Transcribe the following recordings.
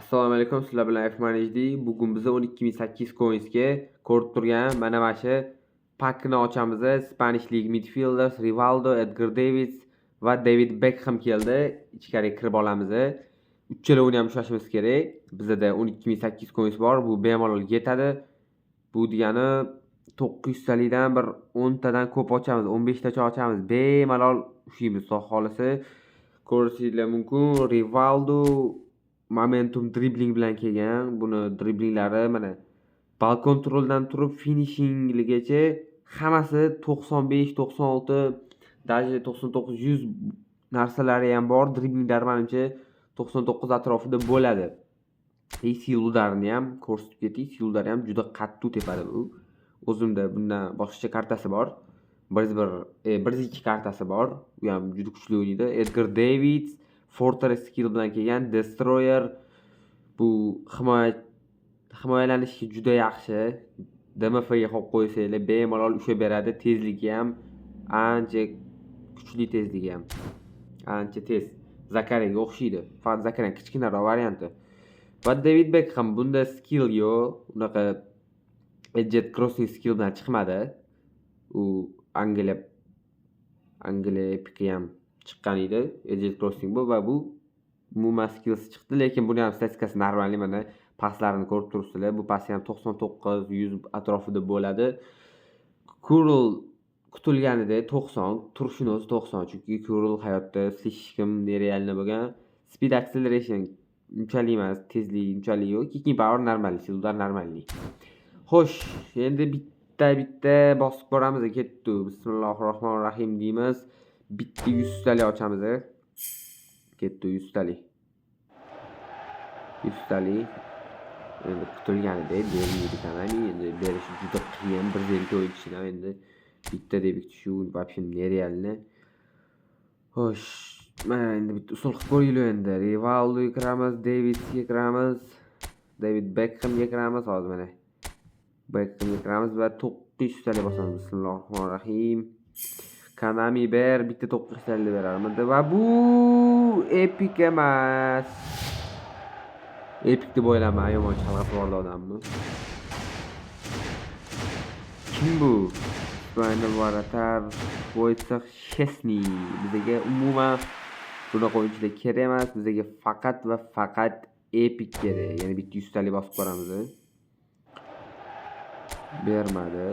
Assalomu alaykum, sizlar bilan Fman HD. Bugun biz 12 800 coinsga ko'rib turgan mana shu pakni ochamiz. Spanish League midfielders Rivaldo, Edgar Davids va David Beckham keldi. Ichkariga kirib olamiz. Uchalovini ham ushlashimiz kerak. Bizada 12 800 coins bor. Bu bemalol yetadi. Bu degani 900 talikdan bir 10 tadan ko'p ochamiz, 15 tacha ochamiz. Bemalol ushlaymiz, xudo xohlasa. Ko'rishinglar mumkin. Rivaldo momentum dribbling bilan kelgan. Buni driblinglari, mana, ball controldan turib finishingligacha hammasi 95, 96, даже 99, 100 narsalari ham bor. Driblinglari, manimcha, 99 atrofida bo'ladi. И сила удар ini ham ko'rsatib ketdik. Сила удар i ham juda qattiq tepadi bu. O'zimda bundan boshqacha kartasi bor. 101, 102 kartasi bor. U ham juda kuchli o'ynaydi. Edgar Davids Fortress skill bilan kelgan. Destroyer, bu himoyalanishga juda yaxshi. DMFga qo'yib qo'ysanglar, bemalol ushlab beradi. Tezligi ham ancha kuchli, tezligi ham ancha tez. Zakariyaga o'xshaydi. Faqat Zakariyaning kichkinaroq varianti. Va David Beckham, bunda skill yo'q. Unaqa edged crossing skill bilan chiqmadi. U Angliya epiki ham chiqqan edi. Edged crossing bu va bu umuman skillsiz chiqdi, lekin buni ham statistikasi нормальный, mana, paslarini ko'rib turibsizlar. Bu pasi ham 99, 100 atrofida bo'ladi. Curl kutilganidek 90, turishini o'zi 90, chunki Curl hayotda слишком нереально bo'lgan. Speed, acceleration unchalik emas, tezlik unchalik yo'q. Kicking power нормальный, сила удар нормальный. Xo'sh, endi bitta-bitta bosib boramiz, ketdi. Bismillahir rohmanir rohim deymiz. Bitta 100 talik ochamiz. Ketdi 100 talik. 100 talik. Endi kutilganidek bermaydi Konami. Endi berishi juda qiyin. 150 o'yinchidan ham endi bitta deb shu вообще нереально. Xo'sh, mana, endi bitta usul qilib ko'raylik endi. Rivaldoga kiramiz, Davidsga kiramiz, David Beckhamga kiramiz hozir, mana. Beckhamga kiramiz va 900 talik bosamiz. Bismillahir rohmanir rohim. Konami, ber, bitta 900 talik berarmidi? Va bu epik emas. Epik deb o'ylaman, yomon chalg'itib yubordi odamni. Kim bu? Ispaniya вратарь Wojciech Szczesny. Bizga umuman bunaqa o'yinchilar kerak emas. Bizga faqat va faqat epik kerak. Yana bitta 100 talik bosib ko'ramiz. Bermadi.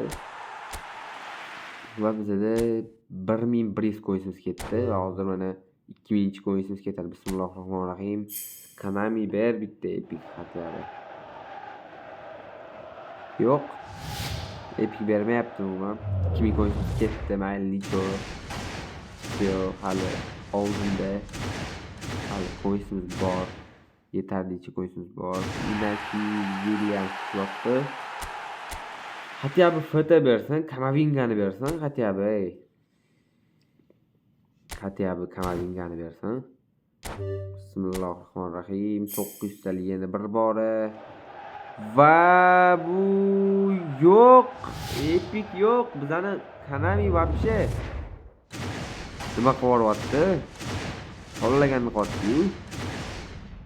Va bizada 1100 coinsimiz ketdi va hozir, mana, 2000 coinsimiz ketadi. Bismillahir rohmanir rohim. Konami, ber bitta epik хотя бы. Yo'q. Epik bermayapti umuman. 2000 coinsimiz ketdi, mayli, ничего. Yo'q, hali oldinda hali coinsimiz bor. Yetarlicha coinsimiz bor. Inaki Williams yotdi. Хотя бы FT bersin, Kamavingani bersin, хотя бы, ey. Хотя бы Kamavingani bersin. Bismillahir rohmanir rohim. 900 talik yana bir bora. Va bu yo'q. Epik yo'q. Bizani Konami вообще nima qilyapti? Xohlaganini qilyapti-yu.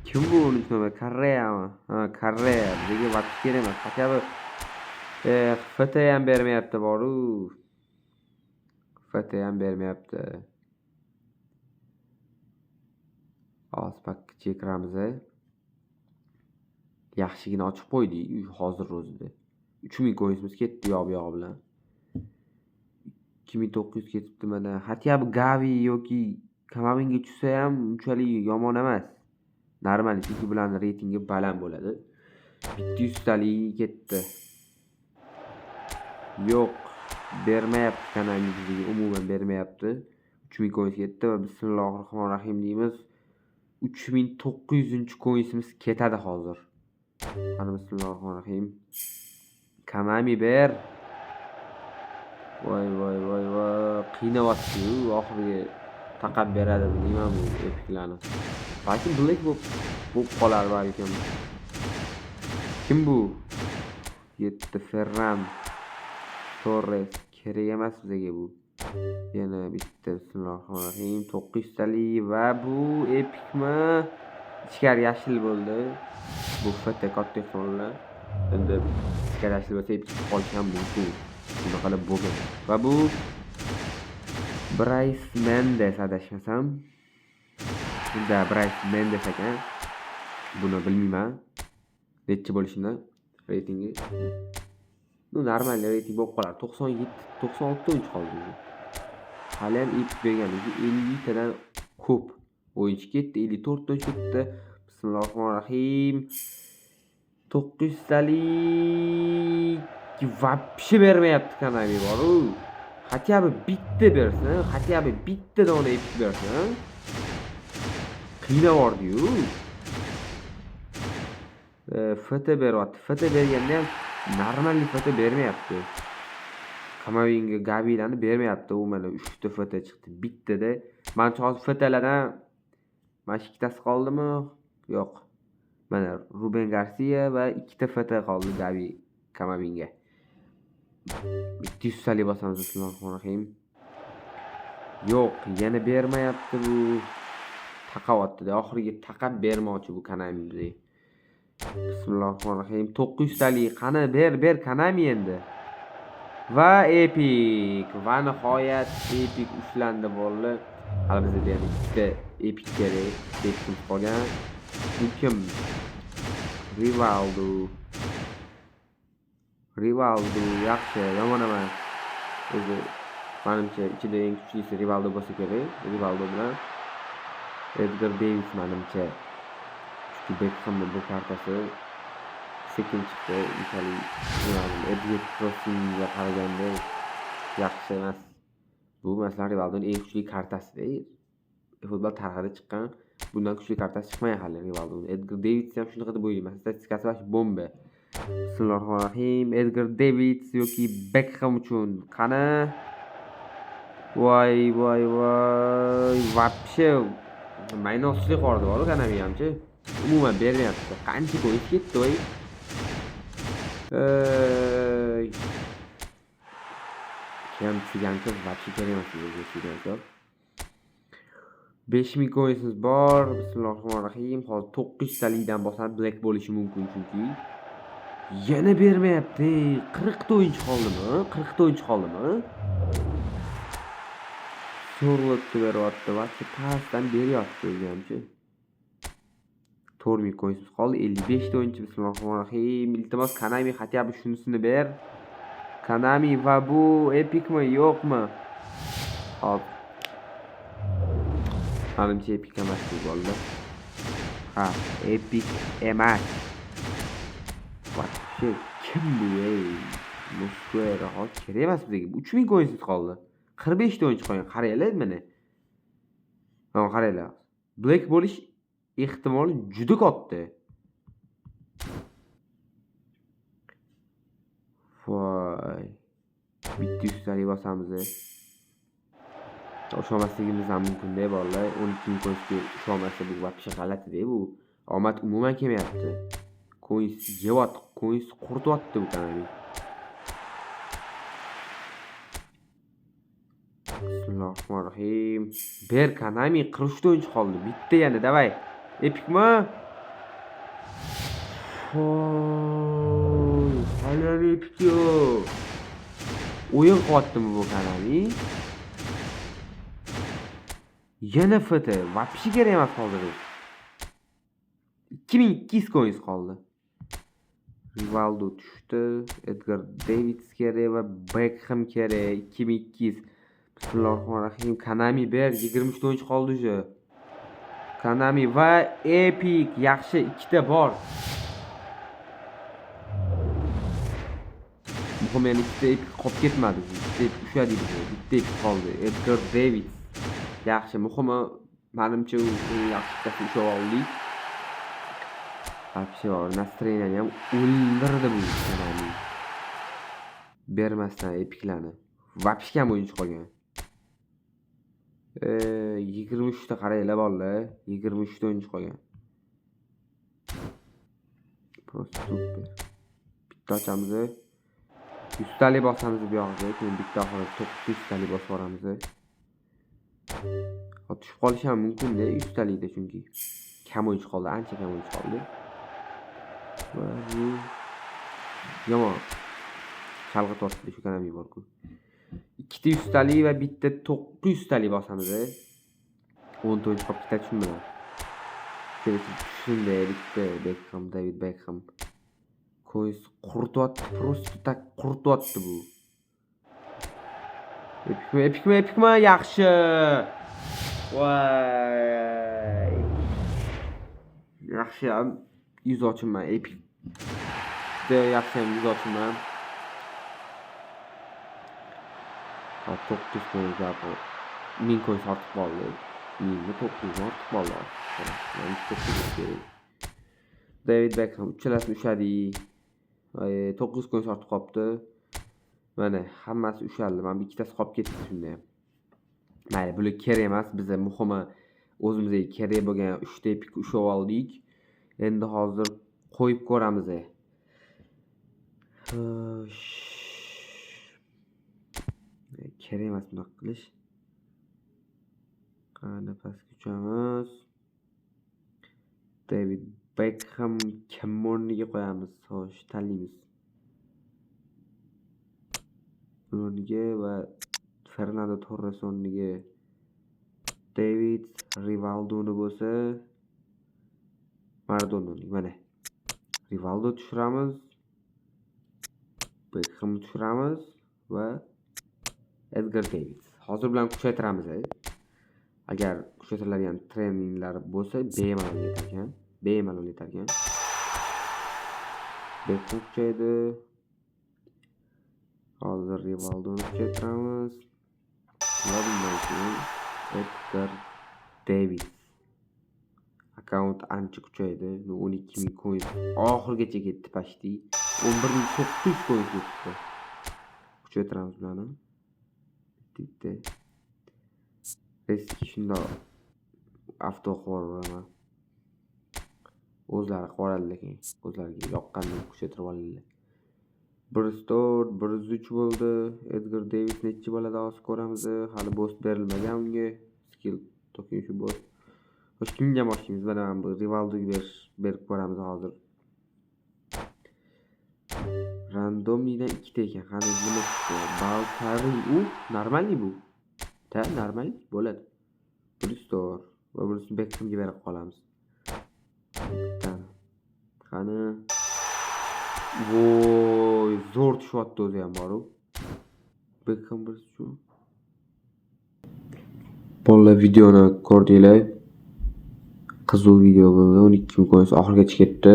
Kim bu 13 nomer? Koreyami? Ha, Koreya. Bizga вообще kerak emas. Хотя бы FT ham bermayapti boru. FT ham bermayapti. Hozir pakkacha kiramiz. Yaxshigina ochib qo'ydik hozir o'zida. 3000 coinsimiz ketdi yoq bu yog'i bilan. 2900 ketibdi, mana. Хотя бы Gavi yoki Kamavinga tushsa ham unchalik yomon emas. Normal, chunki bularning reytingi baland bo'ladi. Bitta 100 talik ketdi. Yo'q, bermayapti Konami, bizga umuman bermayapti. 3000 coins ketdi va bismillahir rohmanir rohim deymiz. 3900 coinsimiz ketadi hozir. Qani, bismillahir rohmanir rohim. Konami, ber. Voy, voy, voy, voy, qiynayapti-yu, oxiriga taqab beradi, bilmayman, bu epiklarni. Balkim Black bo'lib qolar balkim. Kim bu? Yetti Ferran Torres kerak emas bizga bu. Yana bitta, bismillahir rohmanir rohim, 900 talik va bu epikmi? Ichkari yashil bo'ldi. Bu FT katta ehtimol. Endi ichkari yashil bo'lsa epik chiqib qolishi ham mumkin. Bunaqalar bo'lgan. Va bu Bryce Mendes adashmasam. Bunda Bryce Mendes ekan. Buni bilmayman. Necha bo'lishini reytingi. Ну, normal reyting bo'lib qolar. 97, 96 ta o'yinchi qoldi. Hali ham epik bergan. 50 tadan ko'p o'yinchi ketdi. 54 ta o'yinchi ketdi. Bismillahirrohmanirrohim. 900 talik вообще bermayapti Konami bor-u. Хотя бы bitta bersin, хотя бы bitta dona epik bersin. Qiynab yubordi-yu. FT beryapti. FT berganda ham нормальный FT bermayapti. Kamavinga, Gavilarni bermayapti. U mana 3 ta FT chiqdi. Bittada. Manimcha hozir FTlardan mana shu ikkitasi qoldimi? Yo'q. Mana Ruben Garcia va ikkita FT qoldi Gavi Kamavinga. 200 talik bosamiz, bismillahirrohmanirrohim. Yo'q, yana bermayapti bu. Taqayapti-da, oxiriga taqab bermoqchi bu Konami bizga. Bismillahirrohmanirrohim. 900 talik qani, ber, ber Konami endi. Va epik. Va nihoyat epik ushlandi bo'ldi. Hali bizga yana ikkita epik kerak. Ikkita epikimiz qolgan. Bu kim? Rivaldo. Rivaldo yaxshi, yomon emas. O'zi manimcha ichida eng kuchlisi Rivaldo bo'lsa kerak. Rivaldo bilan Edgar Davids manimcha. Chunki Beckhamning bu kartasi sekin chiqdi. Unchalik Edgar Crossingga qaraganda yaxshi emas. Bu masalan Rivaldoning eng kuchli kartasida. Futbol tarixida chiqqan bundan kuchli kartasi chiqmagan hali Rivaldoning. Edgar Davids ham shunaqa deb o'ylayman. Statistikasi вообще bomba. Bismillahirrohmanirrohim. Edgar Davids yoki Beckham uchun qani? Voy, voy, voy. Вообще maynoslik qoldi bor Konami hamchi. Umuman bermayapti. Qancha gol ketdi voy. Ey. Kim Tsigankov вообще kerak emas bizga Tsigankov. 5000 coinsimiz bor. Bismillahirrohmanirrohim. Hozir 900 talikdan bosadi, black bo'lishi mumkin chunki. Yana bermayapti. 40 ta o'yinchi qoldimi? 40 ta o'yinchi qoldimi? So'rlatdi beryapti. Вообще pastdan beryapti o'zi hamchi. 4000 coinsimiz qoldi. 55 ta o'yinchi. Bismillahirrohmanirrohim. Iltimos, Konami, хотя бы shunisini ber. Konami, va bu epikmi, yo'qmi? Hop. Manimcha epik emas bu bo'ldi. Ha, epik emas. Вообще kim bu ey? Mosquera hozir kerak emas bizga. 3000 coinsimiz qoldi. 45 ta o'yinchi qolgan. Qaranglar mana. Mana qaranglar. Black bo'lish ehtimoli juda katta. Voy. Bitta yuztalik bosamiz. Usholmasligimiz ham mumkin-da bolalar. 12 ming coinsga usholmasa bu вообще g'alati-da bu. Omad umuman kelmayapti. Coins yeyapti, coins qurityapti bu Konami. Bismillahirrohmanirrohim. Ber Konami, 43 ta o'yinchi qoldi. Bitta yana, давай. Epikmi? Voy, hali ham epik yo'q. O'yin qilyaptimi bu Konami? Yana FT. Вообще kerak emas hozir. 2200 coins qoldi. Rivaldo tushdi. Edgar Davids kerak va Beckham kerak. 2200. Bismillahirrohmanirrohim. Konami ber. 23 ta o'yinchi qoldi уже. Konami va Epic. Yaxshi, ikkita bor. Muhim yana ikkita Epic qolib ketmadi. Bitta Epic ushladik biz. Bitta Epic qoldi. Edgar Davids. Yaxshi, muhimi manimcha u eng yaxshi bittasini ushlab oldik. Вообще bor, настроение ham o'ldirdi bu Konami. Bermasdan epiklarni. Вообще kam o'yinchi qolgan. 23 ta qaranglar bolalar, 23 ta o'yinchi qolgan. Просто super. Bitta ochamiz. 100 talik bosamiz bu yog'iga, keyin bitta oxiri 900 talik bosib yuboramiz. Tushib qolishi ham mumkin-da 100 talikda chunki. Kam o'yinchi qoldi, ancha kam o'yinchi qoldi. Va bu yomon chalg'ityapti shu Konami borku. Ikkita 100 talik va bitta 900 talik bosamiz. 10 ta o'yinchi qolib ketadi shu bilan. Tushsin-da bitta Beckham, David Beckham. Coins qurityapti, просто так qurityapti bu. Epikmi, epikmi, epikmi? Yaxshi. Voy. Yaxshiyam yuz ochilman. Epik. Juda yaxshiyam yuz ochilman. Hop, 9 coins bu. 1000 coins ortib qoldi. 1000 900 ortib qoldi. Kerak. David Beckham uchalasini ushladik. 900 coins ortib qolibdi. Mana hammasi ushaldi. Mana bu ikkitasi qolib ketdi shunda ham. Mayli, bular kerak emas. Biza muhimi o'zimizga kerak bo'lgan 3 ta epik ushlab oldik. Endi hozir qo'yib ko'ramiz. Xo'sh. Kerak emas bunaqa qilish. Qani, pastga tushamiz. David Beckham kim o'rniga qo'yamiz? Xo'sh, tanlaymiz. Buni o'rniga va Fernando Torres o'rniga David, Rivaldoni bo'lsa Maradona o'rniga. Mana. Rivaldo tushiramiz. Beckham tushiramiz va Edgar Davids. Hozir bilan kuchaytiramiz. Agar kuchaytiriladigan treninglar bo'lsa, bemalol yetarkan. Bemalol yetarkan. Beckham kuchaydi. Hozir Rivaldoni kuchaytiramiz. Va bundan keyin Edgar Davids. Akkaunt ancha kuchaydi. 12 000 coins oxirigacha ketdi почти. 11 900 coins ketdi. Kuchaytiramiz bularni. Bitta. Резкий shundoq avto qilib yuboraman. O'zlari qilib oladilar keyin. O'zlariga yoqqanini kuchaytirib oladilar. 104, 103 bo'ldi. Edgar Davids nechi bo'ladi, hozir ko'ramiz. Hali boost berilmagan unga. Skill token shu boost. Xo'sh, kimga boshlaymiz? Mana bu Rivaldoga berib ko'ramiz hozir. Рандомный dan ikkita ekan. Qani, nima chiqdi? Baltari. U нормальный bu. Ta, normal bo'ladi. 104 va bunisini Beckhamga berib qolamiz. Bittani. Qani. Voy, zo'r tushyapti o'zi ham boru. Beckham bir shu. Bolalar, videoni ko'rdinglar. Qiziq video bo'ldi. 12 ming coins oxirigacha ketdi.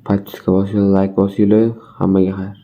Подписка bosinglar, like bosinglar. Hammaga xayr.